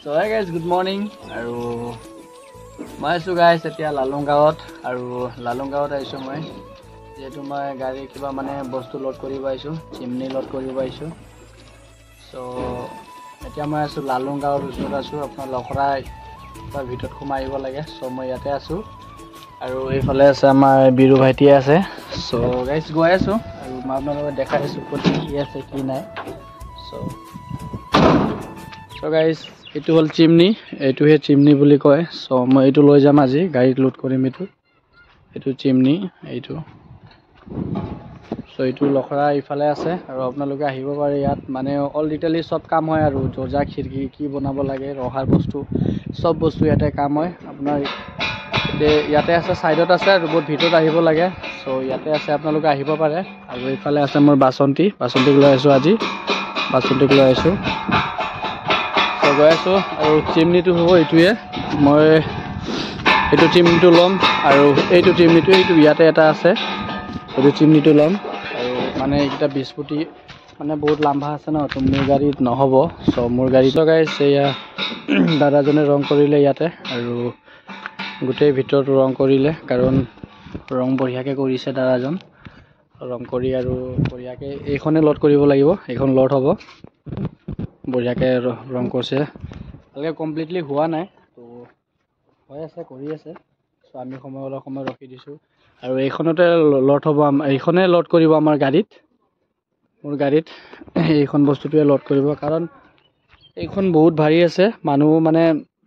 So hey guys, good morning. আৰু মই আছোঁ গাইজ এতিয়া লালুং গাঁৱত আৰু লালুং গাঁৱত আহিছোঁ মই, যিহেতু মই গাড়ী কিবা মানে বস্তু লোড কৰিব আহিছোঁ, চিমনি লোড কৰিব আহিছোঁ। চ' এতিয়া মই আছোঁ লালুং গাঁৱৰ ওচৰত আছোঁ, আপোনাৰ লখৰা বা ভিতৰত সোমাই আহিব লাগে। চ' মই ইয়াতে আছোঁ আৰু এইফালে আছে আমাৰ বীৰু ভাইটিয়ে আছে। চ' গাইজ গৈ আছোঁ আৰু মই আপোনালোকক দেখাই আছোঁ ক'ত কি আছে কি নাই। চ' গাইজ এইটো হ'ল চিমনি, এইটোহে চিমনি বুলি কয়। চ' মই এইটো লৈ যাম আজি, গাড়ীত লোড কৰিম এইটো, এইটো চিমনি এইটো। চ' এইটো লখৰা ইফালে আছে আৰু আপোনালোকে আহিব পাৰে ইয়াত, মানে অল ডিটেইলি চব কাম হয় আৰু দৰ্জা খিৰিকী কি বনাব লাগে, ৰহাৰ বস্তু চব বস্তু ইয়াতে কাম হয়। আপোনাৰ ইয়াতে আছে, ছাইডত আছে আৰু বহুত ভিতৰত আহিব লাগে। চ' ইয়াতে আছে, আপোনালোকে আহিব পাৰে। আৰু এইফালে আছে মোৰ বাচন্তি, বাচন্তিক লৈ আহিছোঁ আজি, বাচন্তিক লৈ আহিছোঁ। চ' গৈ আছোঁ আৰু চিমনিটো হ'ব এইটোৱে, মই এইটো চিমনিটো ল'ম আৰু এইটো চিমনিটো এইটো ইয়াতে এটা আছে, এইটো চিমনিটো ল'ম। আৰু মানে এইকেইটা 20 ফুটি মানে বহুত লাম্বা আছে ন, তো মোৰ গাড়ীত নহ'ব। চ' মোৰ গাড়ীত গাইছ এয়া দাদাজনে ৰং কৰিলে ইয়াতে আৰু গোটেই ভিতৰত ৰং কৰিলে, কাৰণ ৰং বঢ়িয়াকৈ কৰিছে দাদাজন। ৰং কৰি আৰু বঢ়িয়াকৈ এইখনে লোড কৰিব লাগিব, এইখন লোড হ'ব, বঢ়িয়াকৈ ৰং কৰিছে। ভালকৈ কমপ্লিটলি হোৱা নাই, তো হৈ আছে, কৰি আছে। চ' আমি সময় অলপ সময় ৰখি দিছোঁ আৰু এইখনতে লোড হ'ব, এইখনে লোড কৰিব আমাৰ গাড়ীত, মোৰ গাড়ীত এইখন বস্তুটোৱে লোড কৰিব, কাৰণ এইখন বহুত ভাৰী আছে, মানুহ মানে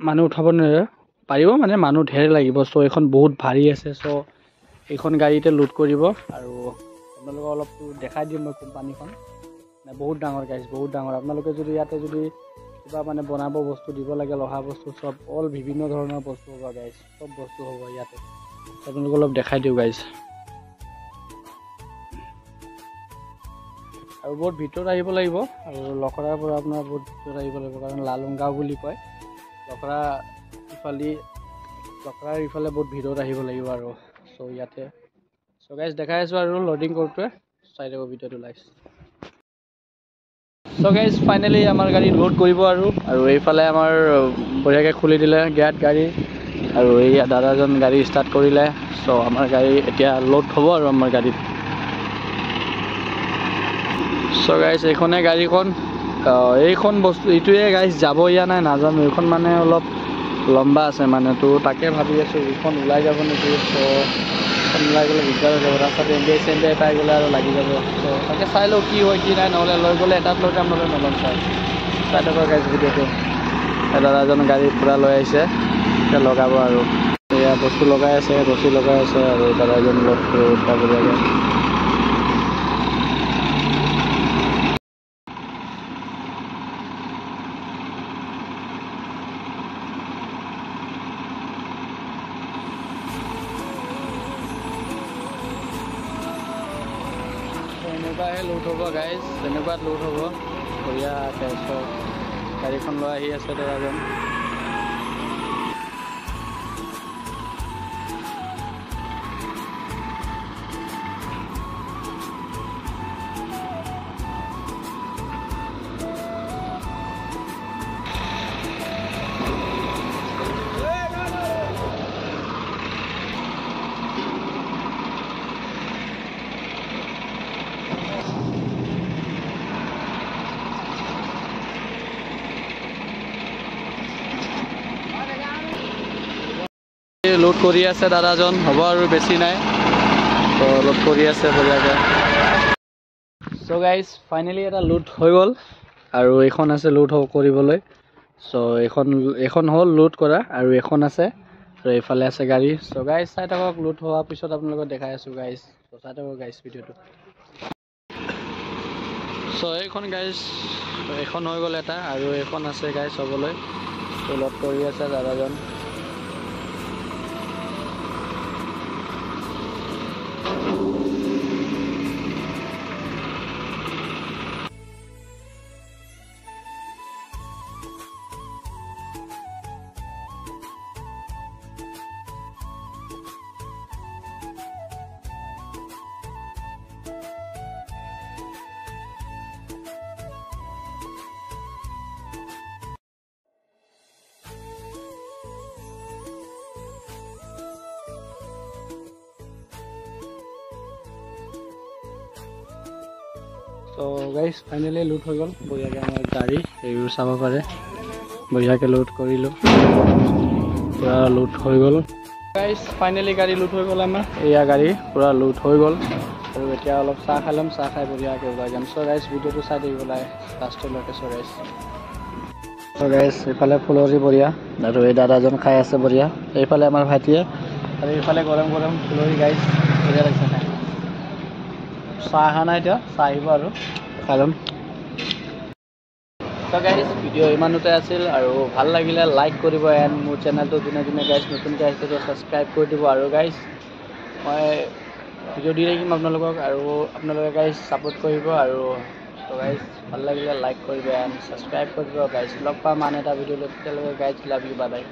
মানুহ উঠাব নোৱাৰে, পাৰিব মানে মানুহ ঢেৰ লাগিব। চ' এইখন বহুত ভাৰী আছে, চ' এইখন গাড়ীতে লোড কৰিব। আৰু আপোনালোকক অলপ দেখাই দিম মই কোম্পানীখন, মানে বহুত ডাঙৰ গাইজ, বহুত ডাঙৰ। আপোনালোকে যদি ইয়াতে যদি কিবা মানে বনাব বস্তু দিব লাগে, লোহা বস্তু চব অল বিভিন্ন ধৰণৰ বস্তু হ'ব গাইজ, চব বস্তু হ'ব ইয়াতে। আপোনালোকক অলপ দেখাই দিওঁ গাইজ। আৰু বহুত ভিতৰত আহিব লাগিব আৰু লখৰাৰ পৰা আপোনাৰ বহুত ভিতৰত আহিব লাগিব, কাৰণ লালুং গাঁও বুলি কয় লখৰা ইফালে, লখৰাৰ ইফালে বহুত ভিতৰত আহিব লাগিব আৰু। চ' ইয়াতে চ' গাইজ দেখাই আছোঁ আৰু লোডিং কৰোঁতে চাই থাকক ভিডিঅ'টো লাইক। চ' গাইজ ফাইনেলি আমাৰ গাড়ী লোড কৰিব আৰু, আৰু এইফালে আমাৰ বঢ়িয়াকৈ খুলি দিলে গেট গাড়ী আৰু এইয়া দাদাজন গাড়ী ষ্টাৰ্ট কৰিলে। চ' আমাৰ গাড়ী এতিয়া লোড হ'ব আৰু আমাৰ গাড়ীত। চ' গাইজ এইখনে গাড়ীখন, এইখন বস্তু এইটোৱে গাইজ যাব ইয়া নাই নাজানো, এইখন মানে অলপ লম্বা আছে মানে, তো তাকে ভাবি আছোঁ এইখন ওলাই যাব নেকি। চ' ওলাই গ'লে দিগদাৰ হৈ যাব, ৰাস্তাত এম বি আই চেম বি আই পাই গ'লে আৰু লাগি যাব। চ' তাকে চাই লওঁ কি হয় কি নাই, নহ'লে লৈ গ'লে এটাত লৈ যাম, নহ'লে নল'ম। চাই চাই থাকক গাইজ ভিডিঅ'টো। দাদাজন গাড়ী পূৰা লৈ আহিছে, এতিয়া লগাব আৰু এয়া বস্তু লগাই আছে, ৰছী লগাই আছে আৰু দাদাজন লগ বঢ়িয়াকৈ। এনেকুৱাহে লোড হ'ব গাইজ, এনেকুৱাত লোড হ'ব বঢ়িয়াকৈ। চব গাড়ীখন লৈ আহি আছে দাদাজন। লোড কৰি আছে দাদাজন, হ'ব আৰু বেছি নাই, তো লোড কৰি আছে বঢ়িয়াকৈ। চ' গাইজ ফাইনেলি এটা লোড হৈ গ'ল আৰু এইখন আছে লোড কৰিবলৈ। চ' এইখন হ'ল লোড কৰা আৰু এইখন আছে আৰু এইফালে আছে গাড়ী। চ' গাইজ চাই থাকক, লোড হোৱাৰ পিছত আপোনালোকক দেখাই আছোঁ গাইজ। চ' চাই থাকক গাইজ ভিডিঅ'টো। চ' এইখন গাইজ এইখন হৈ গ'ল এটা আৰু এইখন আছে গাইজ হ'বলৈ। চ' লোড কৰি আছে দাদাজন। গাইজ, ফাইনেলি লোড হৈ গ'ল বঢ়িয়াকৈ আমাৰ গাড়ী। এইবোৰ চাব পাৰে, বঢ়িয়াকৈ লোড কৰিলোঁ, পূৰা লোড হৈ গ'ল। গাইজ, ফাইনেলি গাড়ী লোড হৈ গ'ল আমাৰ। এয়া গাড়ী পূৰা লোড হৈ গ'ল আৰু এতিয়া অলপ চাহ খাই ল'ম। চাহ খাই বঢ়িয়াকৈ ওলাই যাম। চ' গাইজ, ভিডিঅ'টো চাই থাকিব লাগে লাষ্টলৈকে। চ' গাইজ, এইফালে ফুলৰি বঢ়িয়া আৰু এই দাদাজন খাই আছে বঢ়িয়া। এইফালে আমাৰ ভাইটিয়ে আৰু এইফালে গৰম গৰম ফুলৰি। গাইজ, বঢ়িয়া লাগিছে খাই। চাহ অহা নাই এতিয়া, চাহ আহিব আৰু খাই ল'ম। চ' গাইজ, ভিডিঅ' ইমানতে আছিল আৰু ভাল লাগিলে লাইক কৰিব এণ্ড মোৰ চেনেলটো যোনে যোনে গাইজ নতুনকৈ আহিছে, ছাবস্ক্ৰাইব কৰি দিব। আৰু গাইজ, মই ভিডিঅ' দি থাকিম আপোনালোকক আৰু আপোনালোকে গাইজ ছাপোৰ্ট কৰিব। আৰু ত' গাইজ, ভাল লাগিলে লাইক কৰিব এণ্ড ছাবস্ক্ৰাইব কৰিব। গাইজ, লগ পাম আন এটা ভিডিঅ' লৈ। তেতিয়ালৈকে guys, love you, bye bye.